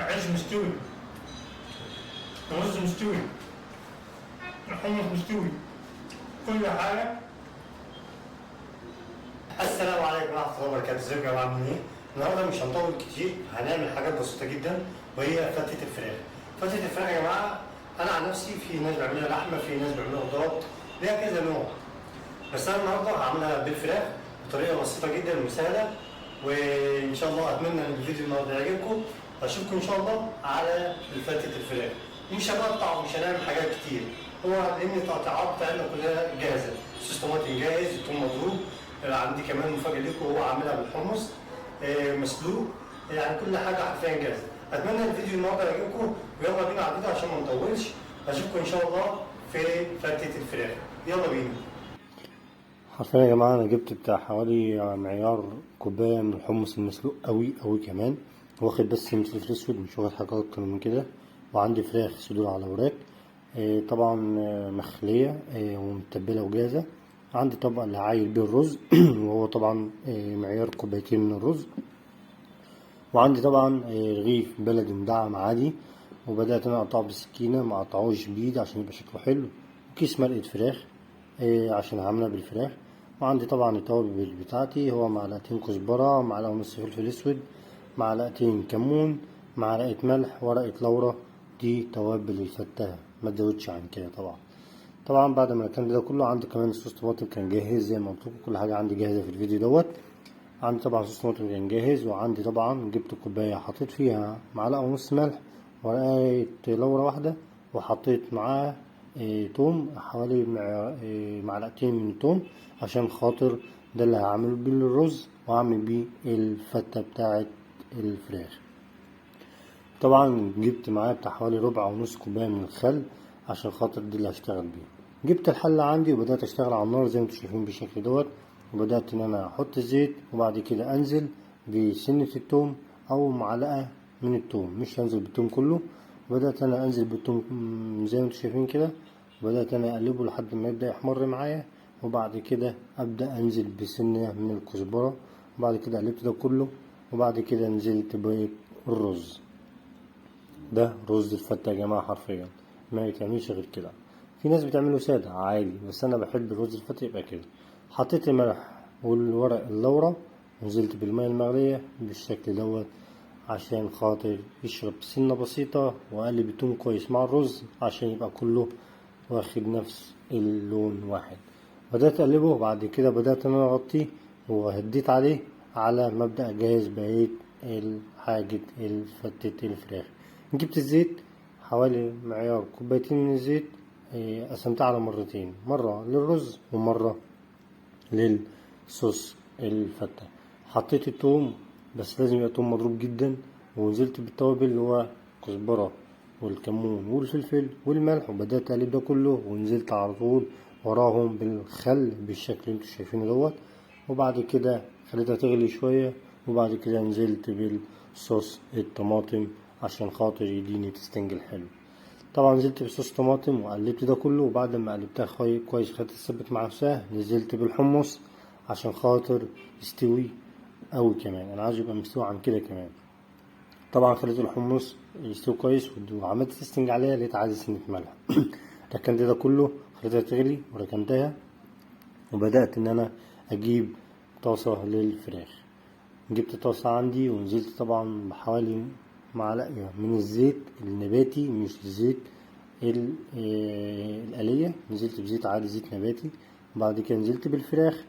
العيش مستوي، الرز مستوي، الحمص مستوي، كل حاجة. السلام عليكم ورحمة الله وبركاته. ازيكم يا جماعة، عاملين ايه؟ النهارده مش هنطول كتير، هنعمل حاجات بسيطة جدا وهي فتة الفراخ. فتة الفراخ يا جماعة أنا عن نفسي في ناس بيعملها لحمة، في ناس بيعملوها خضار، ليها كذا نوع، بس أنا النهارده هعملها بالفراخ بطريقة بسيطة جدا وسهلة، وإن شاء الله أتمنى إن الفيديو النهارده يعجبكم. أشوفكم إن شاء الله على فتة الفراخ. مش هنقطع ومش هنعمل حاجات كتير، هو لأن التقطيعات بتاعتنا كلها جاهزة، صوص طماطم جاهز، توم مضروب، عندي كمان مفاجأة لكم هو عاملها بالحمص مسلوق، يعني كل حاجة حرفيا جاهزة. أتمنى الفيديو النهارده يعجبكم، ويلا بينا على الفيديو عشان ما نطولش. أشوفكم إن شاء الله في فتة الفراخ، يلا بينا. حرفيا يا جماعة أنا جبت بتاع حوالي معيار كوباية من الحمص المسلوق قوي قوي كمان، واخد بس من فلفل أسود، مش واخد حاجة أكتر من كده. وعندي فراخ صدور على وراك، طبعا مخلية ومتبلة وجاهزة. عندي طبق اللي هعاير بيه الرز وهو طبعا معيار كوبايتين من الرز. وعندي طبعا رغيف بلدي مدعم عادي، وبدأت انا اقطعه بالسكينة، ما اقطعوش بايدي عشان يبقى شكله حلو. وكيس مرقة فراخ عشان هعملها بالفراخ. وعندي طبعا التوابل بتاعتي، هو معلقتين كزبرة، معلقة ونص فلفل اسود، معلقتين كمون، معلقة ملح، ورقة لورا. دي توابل الفتة، ما تزودش عن كده. طبعا بعد ما كان ده كله، عندي كمان صوص طماطم كان جاهز زي ما قلت لكم، كل حاجة عندي جاهزة في الفيديو دوت. عندي طبعا صوص طماطم كان جاهز، وعندي طبعا جبت كوباية حطيت فيها معلقه ونص ملح، ورقة لورا واحدة، وحطيت معاه توم حوالي معلقتين من التوم، عشان خاطر ده اللي هعمله بيه الرز وهعمل بيه الفته بتاعه الفراخ. طبعا جبت معاه بتاع حوالي ربع او نص كوباية من الخل عشان خاطر دي اللي هشتغل بيه. جبت الحلة عندي وبدات اشتغل على النار زي ما انتم شايفين بالشكل دوت، وبدات ان انا احط الزيت، وبعد كده انزل بسنة التوم او معلقه من التوم، مش هنزل بالتوم كله. بدات انا انزل بالتوم زي ما انتم شايفين كده، وبدات انا اقلبه لحد ما يبدا يحمر معايا، وبعد كده ابدا انزل بسنة من الكزبره، وبعد كده قلبت ده كله، وبعد كده نزلت بالرز. ده رز الفتة يا جماعة، حرفيا ما يتعملش غير كده. في ناس بتعمله سادة عادي، بس أنا بحب الرز الفتة يبقى كده. حطيت الملح والورق اللورة، ونزلت بالمية المغلية بالشكل دوت عشان خاطر يشرب سنة بسيطة، وأقلب التوم كويس مع الرز عشان يبقى كله واخد نفس اللون واحد. بدأت أقلبه، وبعد كده بدأت إن أنا أغطيه وهديت عليه على ما أبدأ أجهز بقية حاجة الفتة الفراخ. جبت الزيت حوالي معيار كوبايتين من الزيت، قسمتها على مرتين، مرة للرز ومرة للصوص الفتة. حطيت التوم، بس لازم يبقى توم مضروب جدا، ونزلت بالتوابل اللي هو كزبرة والكمون والفلفل والملح، وبدأت أقلب ده كله، ونزلت على طول وراهم بالخل بالشكل اللي انتوا شايفينه دوت. وبعد كده خليتها تغلي شوية، وبعد كده نزلت بالصوص الطماطم عشان خاطر يديني tasting الحلو. طبعا نزلت بصوص طماطم وقلبت ده كله، وبعد ما قلبتها كويس خليتها تثبت مع نفسها، نزلت بالحمص عشان خاطر يستوي قوي كمان، انا عايزه يبقى مستوي عن كده كمان. طبعا خليت الحمص يستوي كويس، وعملت testing عليها، لقيت عايز سنة ملح. ركنت ده كله، خليتها تغلي وركنتها، وبدأت ان انا اجيب طاسة للفراخ. جبت طاسة عندي ونزلت طبعا بحوالي معلقة من الزيت النباتي، مش الزيت الآلية، نزلت بزيت عادي، زيت نباتي. وبعد كده نزلت بالفراخ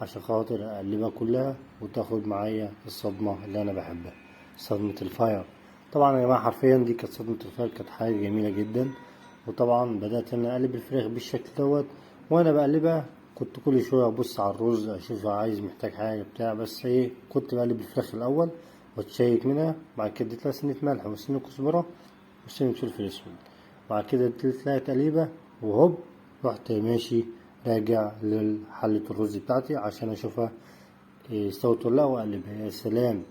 عشان خاطر اقلبها كلها وتاخد معايا الصدمة اللي انا بحبها، صدمة ال fire. طبعا يا جماعة حرفيا دي كانت صدمة ال fire، كانت حاجة جميلة جدا. وطبعا بدأت ان انا اقلب الفراخ بالشكل دوت، وانا بقلبها كنت كل شوية ابص على الرز اشوف عايز محتاج حاجة بتاع، بس ايه كنت بقلب الفراخ الاول واتشيك منها. بعد كده اديت لها سنة ملح وسنة كزبرة وسنة فلفل اسود، بعد كده اديت لها تقليبة، وهوب رحت ماشي راجع لحلة الرز بتاعتي عشان اشوفها استوت ولا لا، واقلبها. يا سلام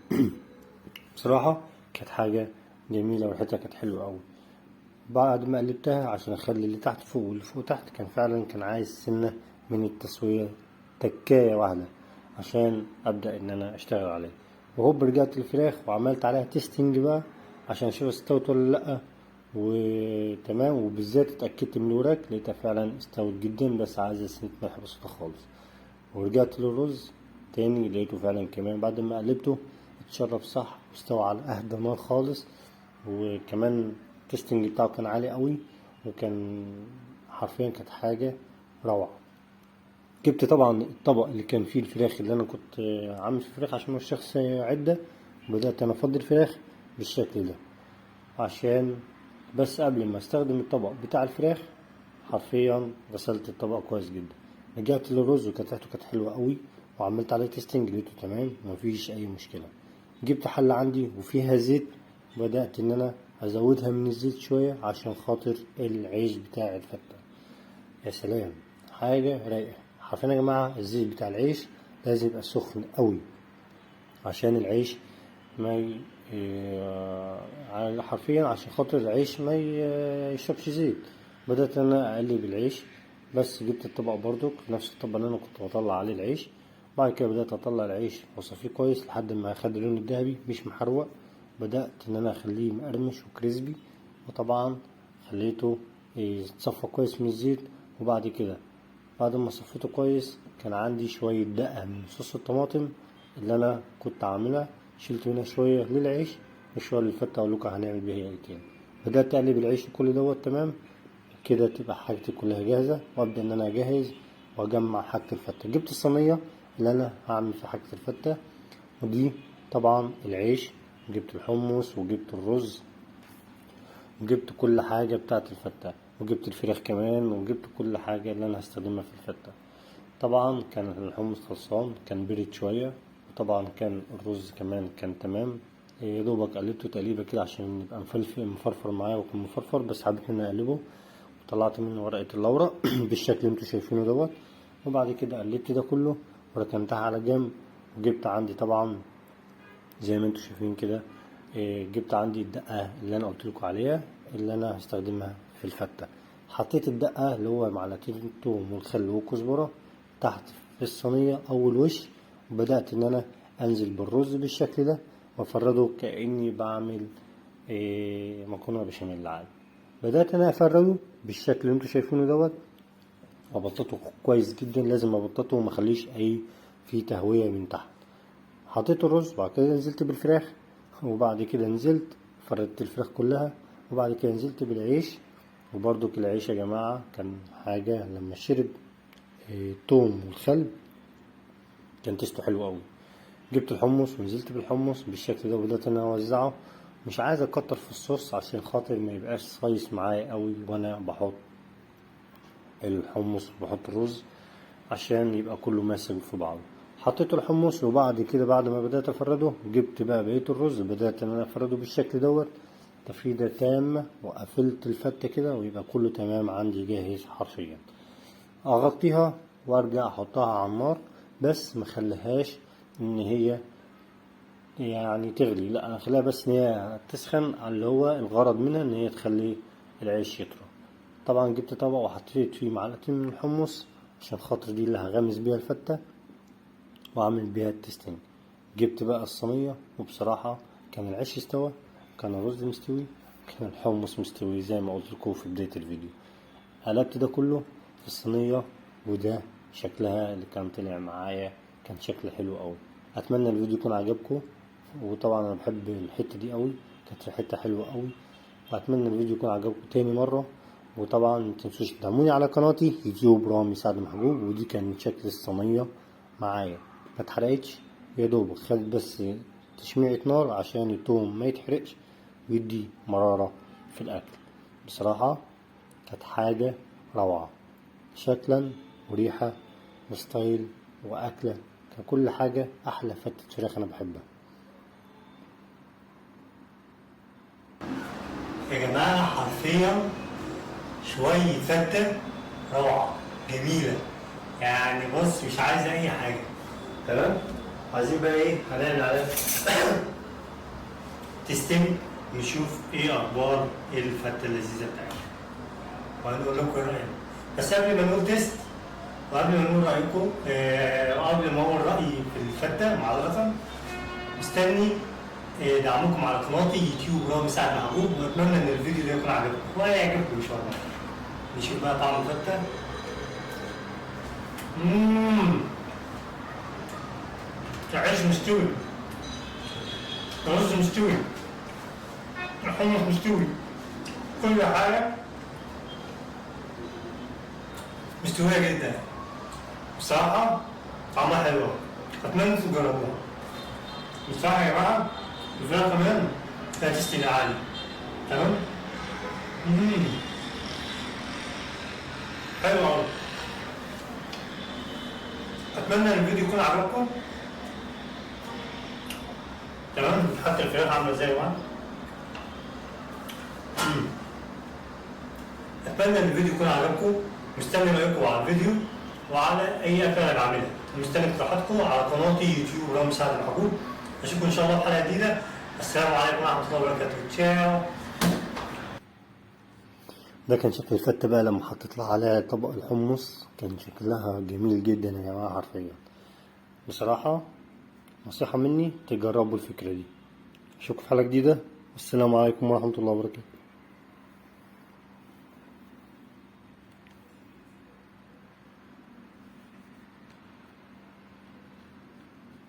بصراحة كانت حاجة جميلة وريحتها كانت حلوة أوي. بعد ما قلبتها عشان اخلي اللي تحت فوق واللي فوق تحت، كان فعلا كان عايز سنة من التسوية، تكاية واحدة عشان ابدأ ان انا اشتغل عليه. وهوب رجعت الفراخ وعملت عليها testing بقى، عشان اشوف استوت ولا لا، وتمام. وبالذات اتاكدت من الوراك لقيتها فعلا استوت جدا، بس عايزه سنة ملح بسيطة خالص. ورجعت للرز تاني لقيته فعلا كمان بعد ما قلبته اتشرب صح واستوى على اهدى نار خالص، وكمان ال tasting بتاعه كان عالي قوي، وكان حرفيا كانت حاجة روعه. جبت طبعا الطبق اللي كان فيه الفراخ اللي انا كنت عامل فيه الفراخ عشان الشخص عده، وبدات انا افضي الفراخ بالشكل ده، عشان بس قبل ما استخدم الطبق بتاع الفراخ حرفيا غسلت الطبق كويس جدا. رجعت للرز وكانت ريحته كانت حلوة قوي، وعملت عليه tasting لقيته تمام ومفيش اي مشكلة. جبت حله عندي وفيها زيت، بدات ان انا ازودها من الزيت شوية عشان خاطر العيش بتاع الفته. يا سلام، حاجة رايقة حرفيا يا جماعة. الزيت بتاع العيش لازم يبقى سخن قوي عشان العيش ما حرفيا عشان خاطر العيش ما يشربش زيت. بدأت انا اقلب العيش، بس جبت الطبق برضك نفس الطبق اللي انا كنت بطلع عليه العيش. بعد كده بدأت اطلع العيش واصفيه كويس لحد ما خد اللون الذهبي مش محروق. بدأت ان انا اخليه مقرمش وكريسبي، وطبعا خليته يتصفى كويس من الزيت. وبعد كده بعد ما صفيته كويس كان عندي شوية دقة من صوص الطماطم اللي انا كنت عاملها، شلت منها شوية للعيش وشوية للفتة، اقول لكم هنعمل بيها ايه تاني. بدأت اقلب العيش كل دوت تمام كده، تبقى حاجتي كلها جاهزة، وابدأ ان انا اجهز واجمع حاجة الفتة. جبت الصينية اللي انا هعمل في حاجة الفتة، ودي طبعا العيش، وجبت الحمص وجبت الرز وجبت كل حاجة بتاعت الفتة، وجبت الفراخ كمان، وجبت كل حاجة اللي انا هستخدمها في الفتة. طبعا كان الحمص خلصان، كان برد شوية، وطبعا كان الرز كمان كان تمام، يا دوبك قلبته تقليبة كده عشان يبقى مفلفل مفرفر معايا، وكان مفرفر بس حبيت ان انا اقلبه. وطلعت منه ورقة اللورة بالشكل اللي انتوا شايفينه دوت. وبعد كده قلبت ده كله وركنتها على جنب. وجبت عندي طبعا زي ما انتوا شايفين كده، جبت عندي الدقة اللي انا قلت لكم عليها اللي انا هستخدمها في الفتة. حطيت الدقة اللي هو معلقتين التوم والخل والكزبرة تحت في الصينية اول وش، وبدأت ان انا انزل بالرز بالشكل ده وافرده كأني بعمل مكرونة بشاميل عادي. بدأت انا افرده بالشكل اللي انتوا شايفينه دوت، وابططه كويس جدا، لازم ابططه وما اخليش اي فيه تهوية من تحت. حطيت الرز، وبعد كده نزلت بالفراخ، وبعد كده نزلت فردت الفراخ كلها، وبعد كده نزلت بالعيش. وبرضو العيش يا جماعة كان حاجة لما شرب التوم والخل كان تيستو حلو قوي. جبت الحمص ونزلت بالحمص بالشكل ده، وبدأت ان انا اوزعه. مش عايز اكتر في الصوص عشان خاطر ما يبقاش صيص معايا قوي وانا بحط الحمص وبحط الرز، عشان يبقى كله ماسك في بعضه. حطيت الحمص، وبعد كده بعد ما بدأت افرده جبت بقى بقية الرز، بدأت ان انا افرده بالشكل دوت تفريدة تامة، وقفلت الفتة كده ويبقى كله تمام عندي جاهز حرفيا. اغطيها وارجع احطها على النار، بس ما اخليهاش ان هي يعني تغلي، لا انا اخليها بس ان هي تسخن، على اللي هو الغرض منها ان هي تخلي العيش يطرى. طبعا جبت طبق وحطيت فيه معلقتين من الحمص عشان خاطر دي اللي هغمس بيها الفتة واعمل بيها ال tasting. جبت بقى الصينية، وبصراحة كان العيش استوى، كان الرز مستوي، كان الحمص مستوي زي ما قلت لكم في بداية الفيديو. قلبت ده كله في الصينية، وده شكلها اللي كان طلع معايا، كان شكل حلو قوي. اتمنى الفيديو يكون عجبكم، وطبعا انا بحب الحتة دي قوي، كانت حتة حلوة قوي. واتمنى الفيديو يكون عجبكم تاني مرة. وطبعا ما تنسوش تدعموني على قناتي يوتيوب رامي سعد محجوب. ودي كان شكل الصينية معايا، ما اتحرقتش، يا دوب خدت بس تشميعة نار عشان التوم ما يتحرقش ويدي مرارة في الأكل. بصراحة كانت حاجة روعة، شكلا وريحة وستايل وأكلة، ككل حاجة. أحلى فتة فراخ أنا بحبها يا جماعة. حرفيا شوية فتة روعة جميلة، يعني بص مش عايزة أي حاجة. تمام، عايزين بقى إيه هنعمل عليها tasting، نشوف إيه أخبار الفتة اللذيذة بتاعتنا، وهنقول لكم رأينا. بس قبل ما نقول taste وقبل ما نقول رأيكم، وقبل ما أقول رأيي في الفتة معذرة، مستني دعمكم على قناتي يوتيوب رامي سعد محجوب، واتمنى ان الفيديو ده يكون عجبكم وهيعجبكم ان شاء الله. نشوف بقى طعم الفته. العيش مستوي، الرز مستوي، الحمص مستوي، كل حاجة مستوية جدا. بصراحة طعمها حلوة، أتمنى تجربوها. بصراحة يا جماعة الفراخ كمان فيها tasty عالي. تمام؟ حلو أوي. أتمنى إن الفيديو يكون عجبكم. تمام؟ حتى الفراخ عاملة ازاي يا جماعة؟ أتمنى إن الفيديو يكون عجبكم. مستني رأيكم على الفيديو وعلى أي أكلة أنا بعملها، ومستني اقتراحاتكم على قناتي يوتيوب رامي سعد محجوب. أشوفكم إن شاء الله في حلقة جديدة. السلام عليكم ورحمة الله وبركاته. تشاو. ده كان شكل الفتة بقى لما حطيت لها عليها طبق الحمص، كان شكلها جميل جدا يا جماعة حرفيا. بصراحة نصيحة مني تجربوا الفكرة دي. أشوفكم في حلقة جديدة، والسلام عليكم ورحمة الله وبركاته.